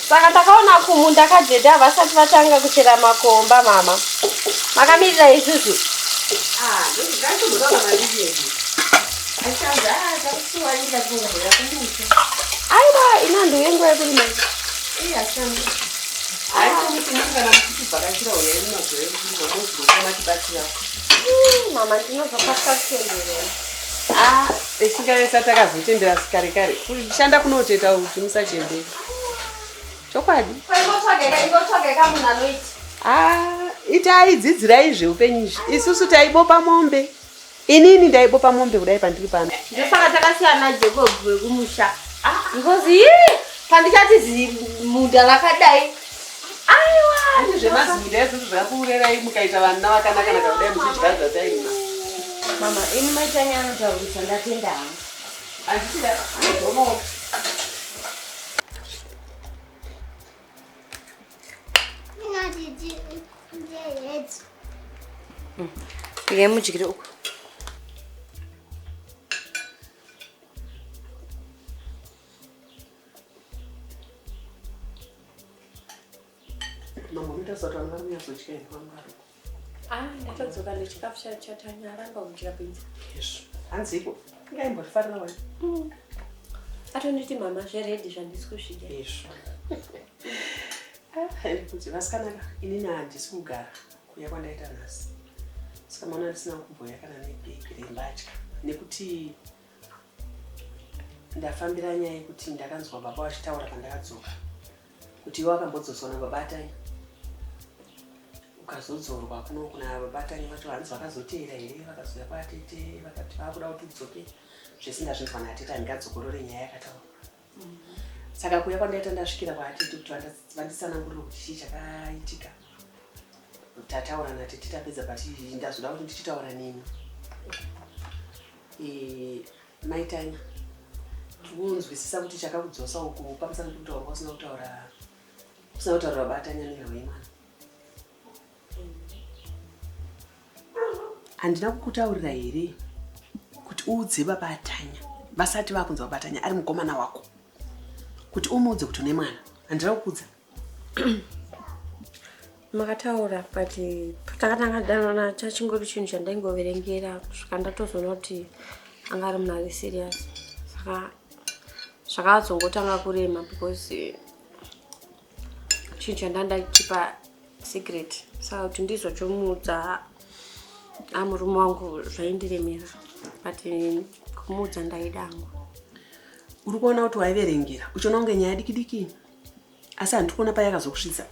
Saka ndakaona kumunda kadhedha vasati vatanga kuchera makomba mama. Makamirira isusu. Ah, ndozvakatombotaura naLilian. Achanzi ah takusuwa inda kumboya kumusha. Aiwa ina ndiuye nguva yekurima. Eh achanzi. Haitomuti kana muchitibvakachira uyai mumazuva ekurima mozoka matibatsira. Mama ndinozokasika kutenderera. Ah, isingaesa takazochembera kare kare. Kushanda kunotoita kuti musachembere. Chokwadi. Ingotsvageka munhu anoita. Ah, itai dzidzirai zveupenyu izvi. Isusu taibopa mombe. Inini ndaibopa mombe kudai pandiri pano. Ndosaka takasiyana Jacob wekumusha. Because ii pandichati zimunda rakadai. Aiwa. Ani zvemazimunda izvozvo zvakakuurerai mukaita vana vakanaka naka kudai muchidya zvatairima. Mama, ini maitanya anotaurisa ndatenda hangu. Handiti anozomawo. Regai mudyire uku. Mama unoita kuti vanhu vari kunyatsodya here vangu vari uko? Ah, ndatodzoka nechikafu chaTanya aramba kudya bhinzi. Hezvo. Hanziko. Ingaimbotifarira wani. Atonditi mama zveredhi zvandisi kuzvidya. Hezvo. Ah, kuti vasikana ka inini handisi kugara kuya kwandaita nhasi. Saka maona ndisina kumboya kana nebhegi rembatya nekuti ndafambira nyaya yekuti ndakanzwa baba vachitaura pandakadzoka kuti iwe wakambodzoswa nababa Tanya ukazodzorwa kuno kuna baba Tanya vacho hanzi vakazoteera here vakazouya kwatete vakati vakuda kuti udzoke zvese ndazvinzwa natete handingadzokorore nyaya yakataurwa saka kuuya kwandaita ndasvikira kwaatete kuti vanditsanangurire kuti chii chakaitika tataura natete tapedza but ndazoda kuti ndichitaura nemi Mai Tanya tikunzwisisa kuti chakakudzosa uku pamusana pekutaura kwausina kutaura usina kutaurira baba Tanya nenhau yemwana handina kukutaurira here kuti uudze baba Tanya vasati vakunzwa baba Tanya ari mukomana wako kuti umuudze kuti une mwana handina kukuudza Makataura but patakatanga danana chachingori chinhu chandaingoverengera kusvika ndatozoona kuti anga ari munhu ari serious saka zvakazongotanga kurema because eh, chinhu chandandachipa secret saka kuti ndizochomuudza amurume wangu zvaindiremera but eh, kumuudza ndaida hangu uri kuona kuti waiverengera uchiona kunge nyaya diki diki asi handiri kuona payakazokusvitsa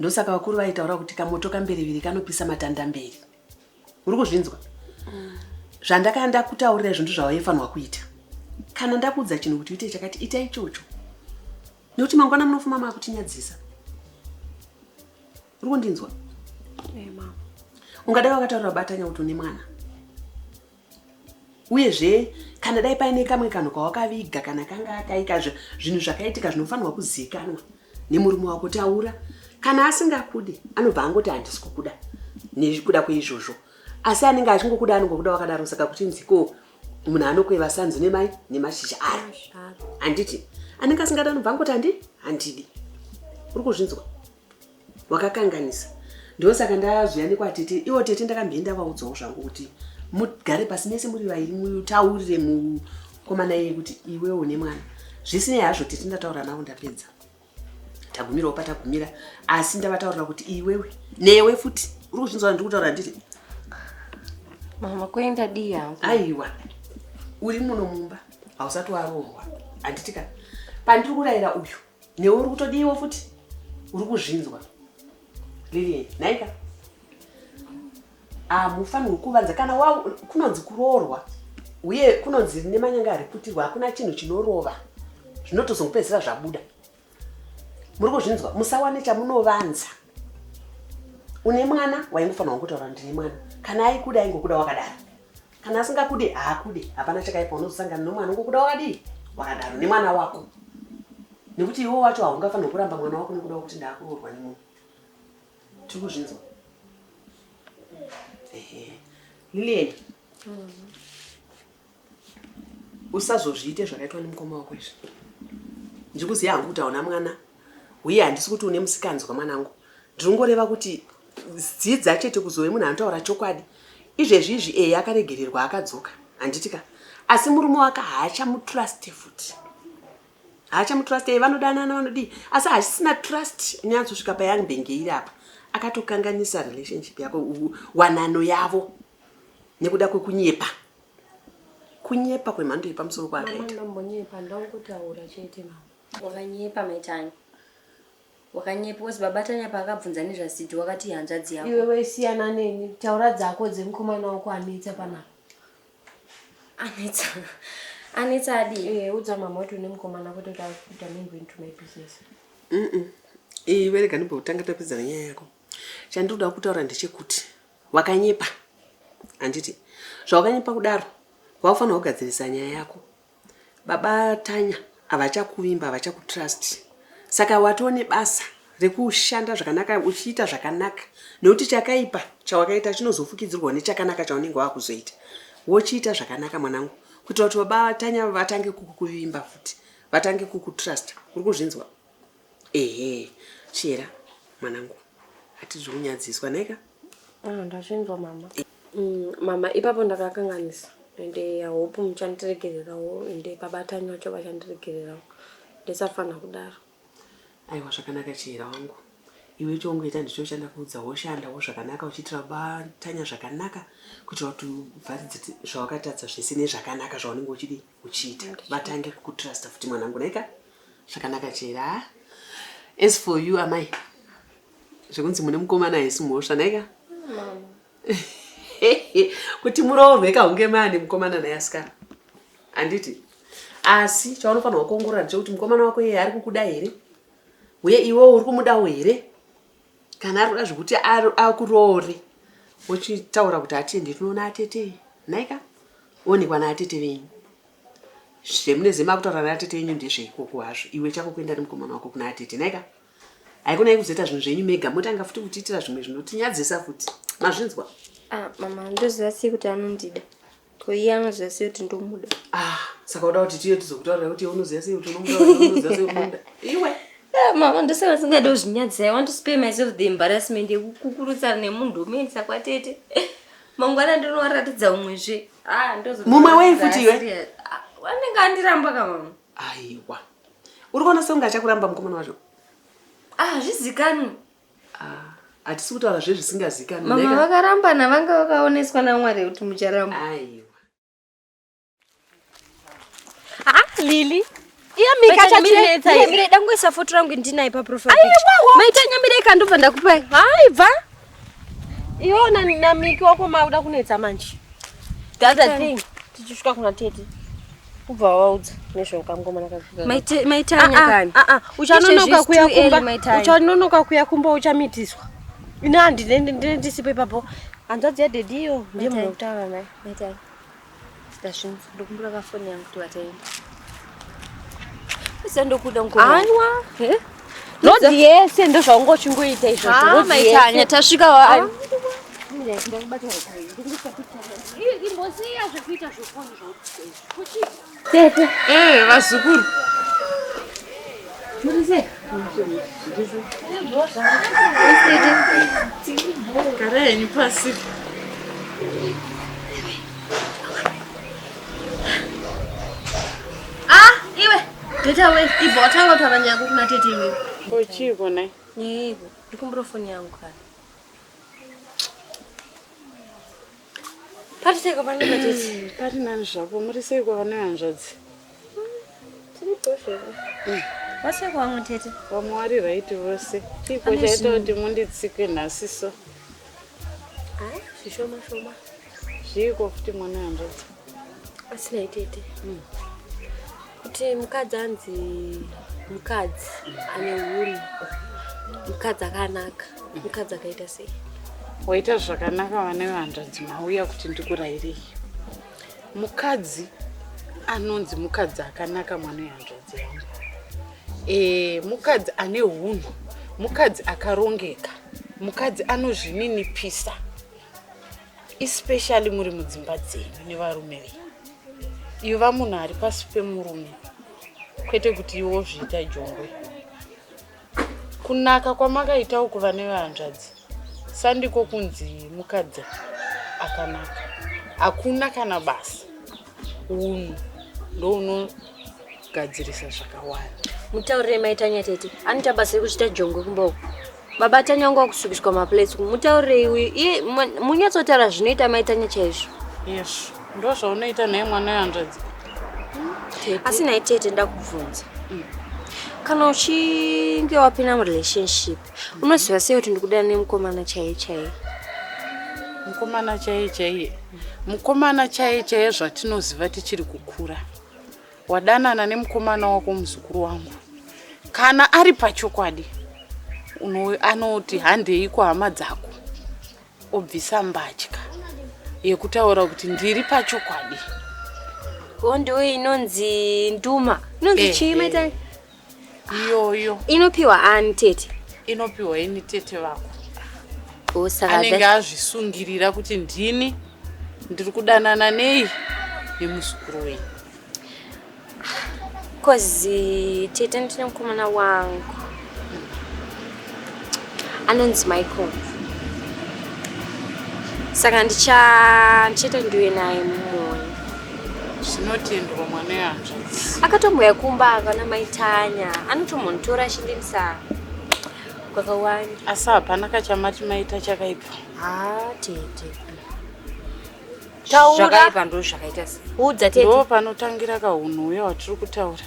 ndosaka vakuru vaitaura kuti kamoto kamberevere kanopisa matanda mberi uri kuzvinzwa zvandakanga ndakutaurira izvo ndozvawaifanirwa kuita kana ndakuudza chinhu kuti uite chakati ita ichocho nekuti mangwana munofuma makutinyadzisa uri kundinzwa eh, ungadai wakataurira batanya kuti une mwana Uyezve kana dai paine kamwe kanhu kawakaviga kana kanga akaika zvinhu zvakaitika zvinofanirwa kuzivikanwa nemurume wako taura. Kana asingakude anobva angoti handisi kukuda nekuda kweizvozvo. Asi anenge achingokuda anongokuda wakadaro saka kuchinzi ko munhu anokweva sanzu nemai nemashizha aro. Handiti anenge asingadi anobva angoti handi handidi. Uri kuzvinzwa? Wakakanganisa. Ndosaka ndazouya nekwatete. Ivo tete ndakambiye ndavaudzawo zvangu kuti mugare pasi mese muri vairi mutaurire mukomana iye kuti iwe une mwana. Zvisinei hazvo tete ndataura navo ndapedza. Tagumirawo patagumira asi ndavataurira kuti iwewe newe futi uri kuzvinzwa ndiri kutaura nditi mama kuenda dii hangu. Aiwa uri muno mumba hausati waroorwa handiti ka pandiri kurayira uyu Newe uri kutodiwa futi uri kuzvinzwa Lilian nhaika hamufanirwi kuvanza kana wa kunonzi kuroorwa uye kunonzi rine manyanga ariputirwa hakuna chinhu chinorova zvinotozongopedzisira zvabuda muri kuzvinzwa musawane chamunovanza une mwana waingofanirwa kungotaura ndine mwana kana aikuda aingokuda wakadaro Kana asingakude haakude, hapana chakaipa unozosangana nomwana ungokuda wakadii wakadaro nemwana wako, nekuti iwe wacho haungafanirwa kuramba mwana wako nekuda kwekuti ndaakuroorwa nemunhu. Tiri kuzvinzwa? Ehe, Lilian, usazozviite zvakaitwa nemukoma wako izvi. Ndiri kuziva hangu kuti hauna mwana. Uye handisi kuti une musikanzwa mwanangu. Ndinongoreva kuti dzidza chete kuzove munhu anotaura chokwadi. Izvezvi izvi eya akaregererwa akadzoka. Handiti ka? Asi murume wake haachamutrust futi. Haachamutrust eya vanodanana vanodii asi hachisina trust inonyatsosvika payambenge iri apa. Akatokanganisa relationship yako wanano yavo nekuda kwekunyepa. Kunyepa kwemhando yepamusoro kwaakaita. Mama ndambonyepa ndangotaura chete mama. Wakanyepa mai Tanya. Wakanyepa because baba Tanya paakabvunza nezvaSidi wakati ihanzvadzi yako. Iwewe siyana neni taura dzako dzemukomana wako anetsa panapa. Anetsa. Anetsa adii? Eh, udza mama kuti une mukomana kwete kuti akuita mingle into my business. Mm. Iwe rega ndimbotanga tapedza nenyaya yako. Chandinoda kutaura ndechekuti wakanyepa. Handiti? Zvawakanyepa kudaro wakufanira kugadzirisa nyaya yako. Baba Tanya havachakuvimba havachakutrust saka watoo nebasa rekushanda zvakanaka uchiita zvakanaka nekuti chakaipa chawakaita chinozofukidzirwa nechakanaka chaunenge wakuzoita wochiita zvakanaka mwanangu kuitira kuti baba Tanya vatange kukuvimba futi vatange kukutrust uri kuzvinzwa ehe chera mwanangu hatizvi kunyadziswa nhaika Ah, ndazvinzwa mama. Mm, mama ipapo ndakakanganisa ende I hope muchandiregererawo ende baba Tanya vacho vachandiregererawo ndisafanira kudaro. Aiwa zvakanaka chihera wangu iwe chaungoita ndicho chandakuudza woshandawo zvakanaka uchiitira baba Tanya zvakanaka kuitira kuti uvharidze zvawakatadza zvese nezvakanaka zvaunenge uchidi uchiita vatange kukutrusta futi mwanangu naika zvakanaka chihera as for you amai zvekunzi mune mukomana haisi mhosva nhaika kuti muroorwe kahunge mane mukomana naye asikana handiti asi chaunofanirwa kuongorora ndechekuti mukomana wako iye ari kukuda here uye iwewo uri kumudawo here kana ari kuda zvekuti akuroore wochitaura kuti atiendi tinoona atete nhaika onekwa naatete venyu zvemune zema kutaura naatete venyu ndezveikoko hazvo iwe chako kuenda nemukomana wako kuna atete nhaika Haikonai kuzoita zvinhu zvenyu mega motanga futi kutiitira zvimwe zvinotinyadzisa futi. Mazvinzwa? Ah, mama ndoziva sei kuti anondida. Ko iye anoziva sei kuti ndomuda? Ah, saka uda kuti tiye tizokutaurira kuti unoziva sei kuti unomuda unoziva sei unomuda. Iwe. Ah, mama ndosaka ndisingade kuzvinyadzisa. I want to spare myself the embarrassment yekukukurutsana nemunhu ndomuendesa kwatete. Mangwana ndinowaratidza umwezve. Ah, ndozo. Mumwe wei futi iwe? Ah, anenge andiramba ka mama. Aiwa. Uri kuona seunge achakuramba mukomana wacho? Ah, hazvizikanwi. Ah, hatisi kutaura zvezvisingazikanwi. Mama vakarambana vanga vakaoneswa naMwari kuti mucharamba. Aiwa. Ah, Lily. Iya Mika chatinetsa. Mire mire dangoisa foto rangu ndinaye pa profile picture. Maita nyamire kandobva ndakupai. Hai bva. Iwe na na Miki wako makuda kunetsa manje. The other thing tichisvika kuna tete. Kubva waudza nezveukamngomana kakika. Maitanya kani. Ah ah uchanonoka kuya kumba. Maitanya. Uchanonoka kuya kumba uchamitiswa. Ini handine ndine ndisipo ipapo. Hanzvadzi yadhedhi iyo ndiye munhu wekutaura naye. Maitanya. Ndazvinzwa ndokumbura kafoni yangu kuti vataenda. Usandokuda ngoma. Anwa. Rodhi yese ndozvaunga uchingoita izvozvo. Ah, Rodhi Maitanya yese. tasvika wa. Imbosiya zvekuita zvefoni zvauri Eh, vazukuru. Gara henyu pasi. Ah, iwe. Tete we, ibva watanga kutaura nyaya yako kuna tete iwe. Ko chiiko nhai? Yebo, ndikumbura foni yangu kana. Patiteka pano patete. Pari nani zvapo muri sei kwavane hanzvadzi? Waseko wangu tete. Vamwe vari right vose. Chiiko chaita kuti munditsike nhasi so? Ah, zvishoma shoma. Zviiko futi mwana hanzvadzi? Asina tete. Kuti mukadzi anzi mukadzi ane hunhu, mukadzi akanaka, mukadzi akaita sei? Waita zvakanaka vane hanzvadzi mauya kuti ndikurairei. Mukadzi anonzi mukadzi akanaka mwana wehanzvadzi yangu. E, mukadzi ane hunhu, mukadzi akarongeka, mukadzi anozvininipisa. Especially muri mudzimba dzenyu nevarume venyu. Iva munhu ari pasi pemurume kwete kuti iwe wozviita jongwe. Kunaka kwamakaita uku vane vehanzvadzi sandiko kunzi mukadzi akanaka. Hakuna kana basa. Unhu ndounogadzirisa zvakawanda. Mutaurire mai Tanya tete. Anoita basa rekuchita jongwe kumba uku. Baba Tanya wangu wakusukiswa maplates. Mutaurire uyu iye munyatsotaura zvinoita mai Tanya chaizvo. Yes. Ndozvaunoita naye mwana wehanzvadzi. Asi nhai tete ndakubvunza. Kana uchinge wapinda murelationship unoziva sei kuti ndikudana nemukomana chaiye chaiye? Mukomana chaiye chaiye. Mukomana chaiye chaiye zvatinoziva tichiri kukura. Wadanana nemukomana wako muzukuru wangu. Kana ari pachokwadi anoti handei kuhama dzako. Obvisa mbatya yekutaura kuti ndiri pachokwadi. Ko ndiyo inonzi nduma. Inonzi eh, chii maita? Eh. Iyoyo. Inopiwa ani tete? Inopiwa ini tete vako. Oh, saka anenge azvisungirira kuti ndini ndiri kudanana nei nemuzukuru wenyu. Cause tete ndine mukomana wangu anonzi Michael. Saka ndicha ndichaita ndiwe naye mumwoyo. Zvinotendwa mwana wehanzvadzi. Akatombouya kumba akana mai Tanya anotombonditora achindiendesa kwakawanda. Asi hapana kachamati maita chakaipa. Haa tete. Taura. Zvakaipa ndo zvakaita sei? Udza tete. Ndo panotangira kahunhu uya watiri kutaura.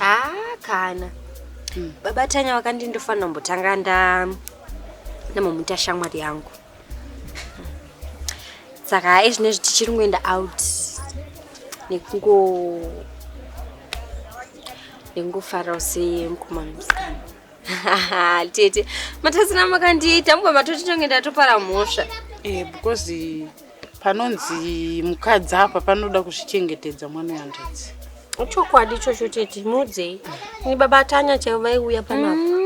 Ah, kana. Mm. Baba Tanya vakandi ndofanira kumbotanga nda ndambomuita shamwari yangu. Saka izvinezvi tichiri kungoenda out nekungo nekungofarawo semukomana musikana. Tete, matasina makandiita mubva matoti tonge ndatopara mhosva. Eh, because panonzi mukadzi apa panoda kuzvichengetedza mwana wehanzvadzi. Chokwadi ichocho tete, muudzei. Ni baba Tanya chaivo vaiuya panapa.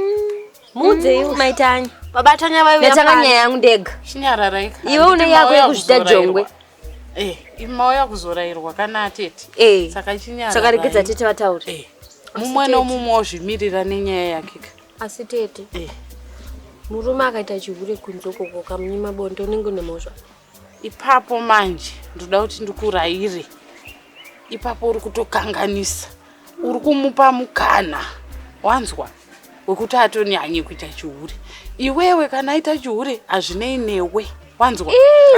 Muudzei mm, mai Tanya. Baba Tanya vaiuya Ndatanga nyaya yangu ndega. Chinyararai. Iwe une yako yekuzvita jongwe. Eh, mauya kuzorairwa kana atete. Eh. Saka chinyara. Saka regedza tete vataure. Eh. Mumwe nomumwe ozvimirira nenyaya yake ka. Asi tete. Eh. Murume akaita chihure kunze ukoko ukamunyima bonde unenge une mhosva. Ipapo manje ndoda kuti ndikuraire. Ipapo uri kutokanganisa. Uri kumupa mukana. Wanzwa? Wekuti atonyanye kuita chihure. Iwewe kana aita chihure hazvinei newe. Wanzwa?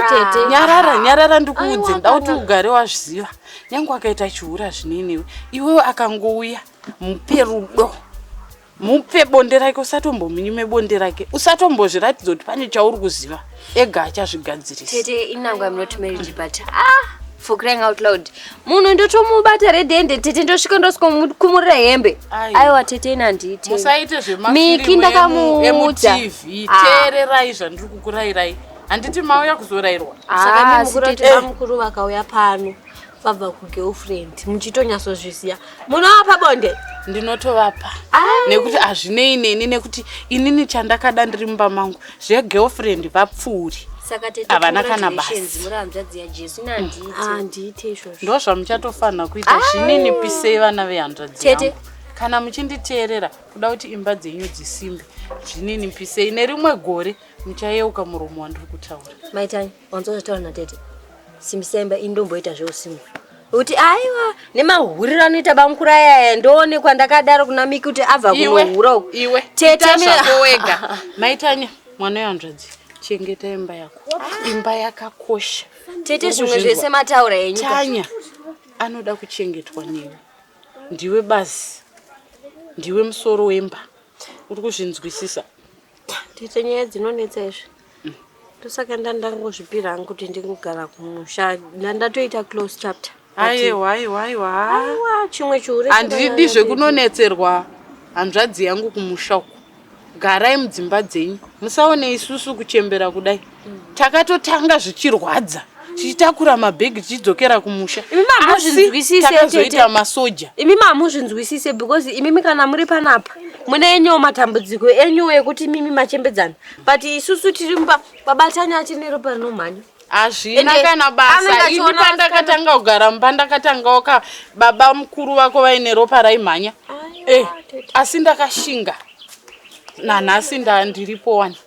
Tete. Nyarara, nyarara ndikuudze. Nda kuti ugare wazviziva. Nyange akaita chihure hazvinei newe. Iwewe akangouya mupe rudo. Mupe bonde rake usatombomunyime bonde rake. Usatombozviratidza kuti pane chauri kuziva. Ega achazvigadzirisa. Tete inangu I'm not married but ah for crying out loud. Munhu ndotomubata redhende tete ndosvika ndosvikomukumurira hembe. Aiwa tete ina handiite. Musaite Miki ndakamuudza. zvemafirimu emuTV. Teererai zvandiri kukurairai. Handiti mauya kuzorairwa. Saka Ah, imi mukuru tete. kuti bamukuru vakauya pano vabva kugirlfriend muchitonyatsozviziva munovapa bonde Ndinotovapa nekuti hazvinei neni nekuti inini chandakada ndiri mumba mangu zvegirlfriend vapfuuri. Saka tete Havana kana congratulations basa. muri hanzvadzi yaJesu ina handiite. Handiite izvozvo. Ndozvamuchatofanira kuita zvininipisei vana vehanzvadzi Tete. yangu. Kana muchinditeerera kuda kuti imba dzenyu dzisimbe zvininipisei nerimwe gore muchayeuka muromo wandiri kutaura. Mai Tanya wanzwa zvataura natete. Simbisa imba ini ndomboita zveusimbe. Kuti aiwa nemahuriro anoita bamukuru aya aya ndoonekwa ndakadaro kuna Miki kuti abva kunohura uku. Iwe Tete ita zvako wega. Mai Tanya mwana wehanzvadzi chengeta imba yako. Imba yakakosha. Tete zvimwe zvese mataura henyu. Tanya anoda kuchengetwa newe. Ndiwe bazi. Ndiwe musoro wemba. Uri kuzvinzwisisa? Tete nyaya dzinonetsa izvi. Ndosaka ndandangozvipira hangu kuti ndingogara kumusha. Ndandatoita close chapter. Aiwa, aiwa, aiwa. Aiwa, chimwe chihure. Handidi zvekunonetserwa hanzvadzi yangu kumusha uku. Garai mudzimba dzenyu. Musaone isusu kuchembera kudai. Takatotanga zvichirwadza. Tichitakura mabhegi tichidzokera kumusha. Imi mamuzvinzwisise Takazoita masoja. Imi mamuzvinzwisise because imimi kana muri panapa mune enyu matambudziko enyu ekuti imimi machembedzana. But isusu tiri mumba baba Tanya achine ropa rinomhanya. Hazvina kana basa. Ini pandakatanga kugara mumba ndakatangawo ka baba mukuru vako vaine ropa raimhanya. Eh, asi ndakashinga. Nanhasi ndandiripo wani.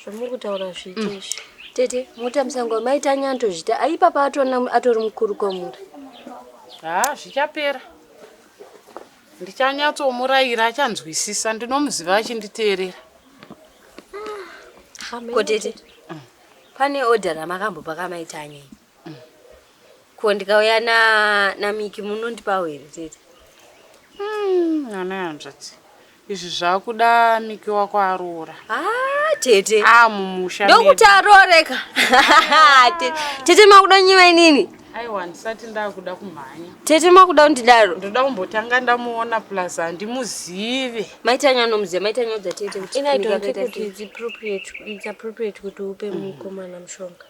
Zvamuri kutaura zviite izvi. Tete, mutambisa nguva maita nyantozvita. Aipapa atona atori mukuru kwamuri. Ha, zvichapera. Ndichanyatsomurayira achanzwisisa ndinomuziva achinditeerera. Ko tete, pane order ramakambopa kamaita anyai. Ko ndikauya na naMiki munondipawo here tete? Ana hanzvadzi. Izvi zvakuda Miki wako aroora. Ah, tete. Ah, mumusha medu. Ndokuti arooreka. Tete makuda nyiva inini? Aiwa, ndisati ndakuda kumhanya. Tete makuda kundidaro? Ndoda kumbotanga ndamuona plus handimuzive. Maitanya anomuziva, maitanya udza tete kuti Ini I Miki don't think akaita kuti sei. it's appropriate, it's appropriate kuti upe mukomana mushonga.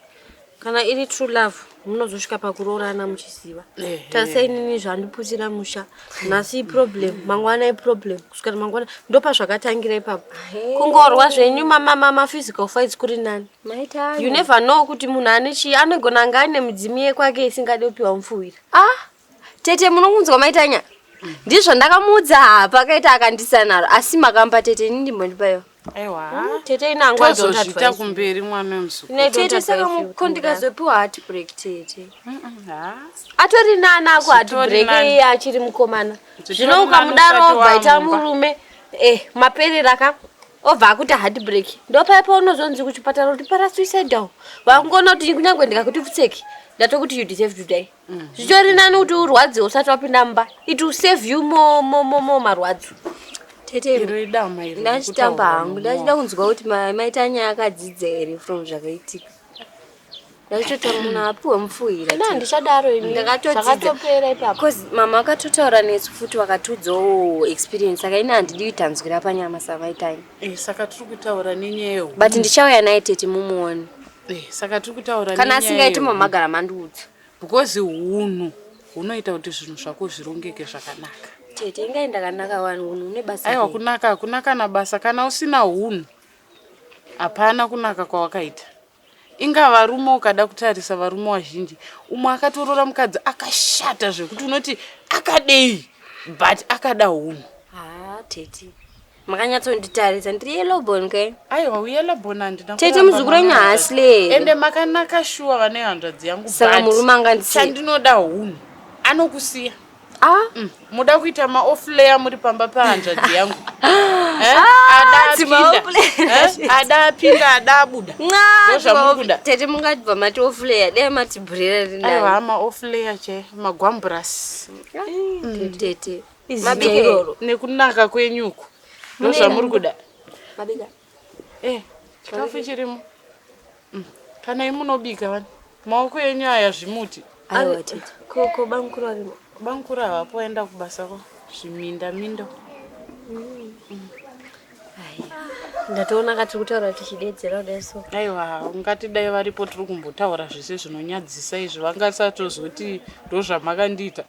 Kana iri true love munozosvika pakuroorana muchiziva. Tarisai inini zvandiputira musha. Nhasi iproblem, mangwana iproblem, kusvikira mangwana ndopazvakatangira ipapo. Kungorwa zvenyu ma physical fights kuri nani. Maitanya. You never know kuti munhu ane chii anogona anga ane midzimu yekwake isingade kupiwa mupfuwira. Ah, tete munokunzwa maitanya? Ndizvo ndakamuudza apa akaita akandisa naro asi makamupa tete ini ndimbondipayo. Aiwa. Tete ina hangu I don't Tozozviita advise. kumberi mwana wemuzukuru. Ina I don't Tete saka advise you ko kuti ndikazopiwa heartbreak tete. Ha. Atori nani ako Zvitori heartbreak nani. iye achiri mukomana. Zvitori Zvino nani ukamudaro usati obva aita wamumba. murume eh maperera ka obva akuti heartbreak. Ndopaipa unozonzi kuchipatara kuti para suicidal. Vakungoona kuti kunyangwe ndikakuti pfutseki ndatokuti you deserve to die. Zvitori nani kuti urwadziwe usati wapinda mumba. It will save you more more more more marwadzo. Tete Iro idama iro. ndachitamba hangu ndachida kunzwa kuti maitanya akadzidza here from zvakaitika. Ndachitotanga munhu apiwe mupfuwira. Ina handichadaro ini. Ndakatodzidza. Zvakatopera ipapo. Because mama akatotaura nesu futi vakatiudzawo experience saka ini handidi kutanzwira panyama samaitanya. Eh, saka tiri kutaura nenyaya yehu. But ndichauya naye tete mumuone. Eh, saka tiri kutaura Kana nenyaya asingaiti yehunhu. mamagara mandiudza. Because hunhu hunoita kuti zvinhu zvako zvirongeke zvakanaka. Tete ingai ndakanaka wani hunhu une basa. Aiwa rei? kunaka hakuna kana basa kana usina hunhu. Hapana kunaka kwawakaita. Inga varume ukada kutarisa varume wazhinji umwe akatorora mukadzi akashata zvekuti unoti akadei but akada hunhu. Ah, tete. Makanyatsonditarisa ndiri yellow bone kai. Aiwa uyellow bone handina Tete kuramba muzukuru wenyu mwana haasi lere. Ende makanaka shuwa vane hanzvadzi yangu Saka but murume angandisiya. Chandinoda hunhu anokusiya. Ah, Muda kuita maoff layer muri pamba pahanzvadzi yangu. Eh? Ah, Ada dzima apinda. off layer. Eh? Ada apinda ada abuda. Mwa, Ndozvamuri kuda. Tete mungatibva mati off layer dai mati bhurera rinani. Aiwa ma off layer che magwamburasi. Tete. Izita Mabika iroro. Nekunaka kwenyu uku. Ndozvamuri kuda. Mabika. Eh, chikafu chirimo. Kana imunobika vani. Maoko enyu aya zvimuti. Aiwa tete. Ko ko bamukuru varimo. Bamukuru havapo vaenda kubasa ko. Zviminda mindo. Ndatoona kati kutaura tichidedzera kudai so. Aiwa, ungati dai varipo tiri kumbotaura zvese zvinonyadzisa izvi vangasatozoti ndozvamakandiita.